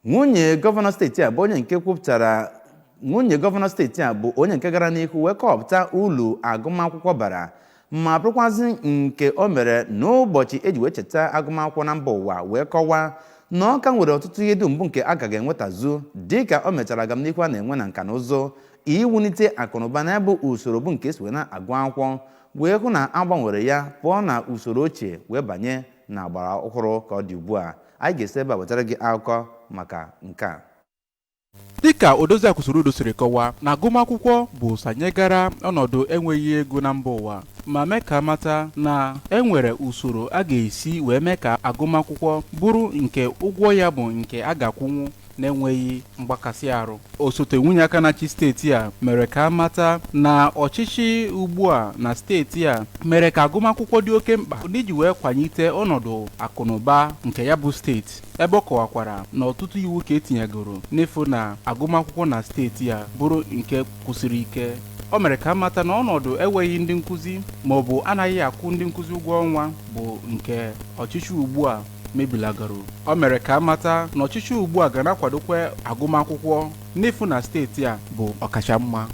Nwunye gọvanọ steeti a bụ onye nke kwupụtara nwunye gọvanọ steeti a bụ onye nke gara n'ihu wee kọwapụta ulu agụmakwụkwọ bara, ma bụrụkwazị nke o mere n'ụbọchị eji wee cheta agụmakwụkwọ na mba ụwa, wee kọwaa na ọ ka nwere ọtụtụ ihe dum bụ nke a ka ga-enwetazu dịka o mechara agamnihu a na-enwe na nka na ụzụ iwulite akụnụba na ya bụ usoro bụ nke esi wee na-agụ akwụkwọ, wee hụ na a gbanwere ya pụọ na usoro ochie wee banye na agbara ọhụrụ ka ọ dị ugbu a. Anyị ga-esi ebe a wetara gị akụkọ maka nke a. Dịka Odoziakụ Soludo siri kọwaa na agụmakwụkwọ bụ sanyegara ọnọdụ enweghị ego na mba ụwa, ma mee ka mata na e nwere usoro a ga-esi wee mee ka agụmakwụkwọ bụrụ nke ụgwọ ya bụ nke a ga-akwụnwu na-enweghị mgbakasị arụ. Osote nwunye aka na-achị steeti a mere ka mata na ọchịchị ugbu a na steeti a mere ka agụmakwụkwọ dị oke mkpa n'iji wee kwalite ọnọdụ akụnụba nke ya bụ steeti, ebe ọ kọwakwara na ọtụtụ iwu ka etinyegoro n'ịfụ na agụmakwụkwọ na steeti a bụrụ nke kwụsịrị ike. O mere ka mata na ọnọdụ enweghị ndị nkụzi maọbụ anaghị akwụ ndị nkụzi ụgwọ ọnwa bụ nke ọchịchị ugbu a mebilagoro. O mere ka mata na ọchịchị ugbu a ga na-akwadokwa agụmakwụkwọ n'ịfụ na steeti a bụ ọkacha mma.